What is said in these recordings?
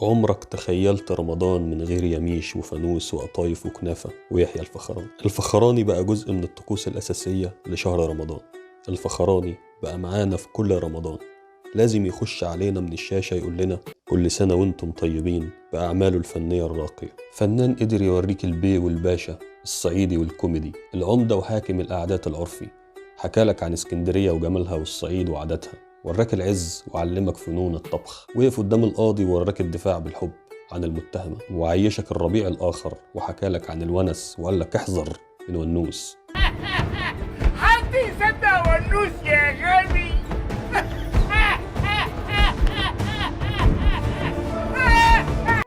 عمرك تخيلت رمضان من غير يميش وفانوس وقطايف وكنافة ويحيى الفخراني؟ الفخراني بقى جزء من الطقوس الأساسية لشهر رمضان. الفخراني بقى معانا في كل رمضان، لازم يخش علينا من الشاشة يقول لنا كل سنة وانتم طيبين بأعماله الفنية الراقية. فنان قدر يوريك البي والباشا، الصعيدي والكوميدي، العمدة وحاكم القعدات العرفي، حكالك عن اسكندرية وجمالها والصعيد وعاداتها، وراك العز وعلمك فنون الطبخ، وقف قدام القاضي ووراك الدفاع بالحب عن المتهمة، وعيشك الربيع الآخر وحكالك عن الونس وقالك احذر من ونوس. حد يصدق ونوس يا غبي؟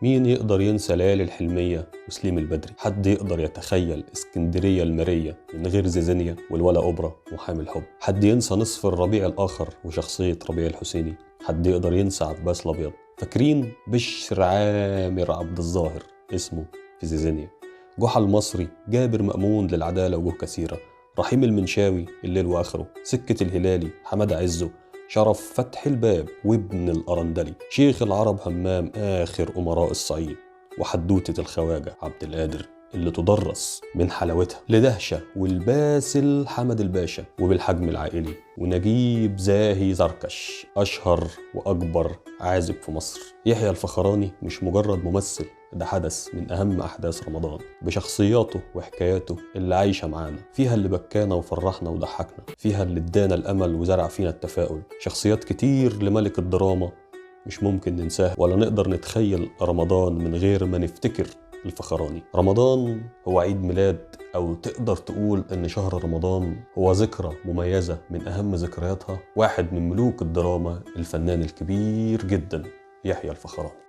مين يقدر ينسى ليالي الحلمية وسليم البدري؟ حد يقدر يتخيل اسكندرية المارية من غير زيزينيا والولا أوبرا وحامل الحب؟ حد ينسى نصف الربيع الآخر وشخصية ربيع الحسيني؟ حد يقدر ينسى عباس الأبيض؟ فاكرين بشر عامر عبد الظاهر اسمه في زيزينيا؟ جحا المصري، جابر مأمون للعدالة وجوه كثيرة، رحيم المنشاوي الليل وآخره، سكة الهلالي، حمادة عزه، شرف فتح الباب وابن الأرندلي، شيخ العرب همام آخر أمراء الصعيد، وحدوتة الخواجة عبد القادر اللي تدرس من حلاوتها لدهشة، والباسل حمد الباشا، وبالحجم العائلي، ونجيب زاهي زركش أشهر وأكبر عازب في مصر. يحيى الفخراني مش مجرد ممثل، ده حدث من أهم أحداث رمضان بشخصياته وحكاياته اللي عايشة معانا، فيها اللي بكانا وفرحنا وضحكنا، فيها اللي ادانا الأمل وزرع فينا التفاؤل. شخصيات كتير لملك الدراما مش ممكن ننساها، ولا نقدر نتخيل رمضان من غير ما نفتكر الفخراني. رمضان هو عيد ميلاد، أو تقدر تقول إن شهر رمضان هو ذكرى مميزة من أهم ذكرياتها واحد من ملوك الدراما الفنان الكبير جدا يحيى الفخراني.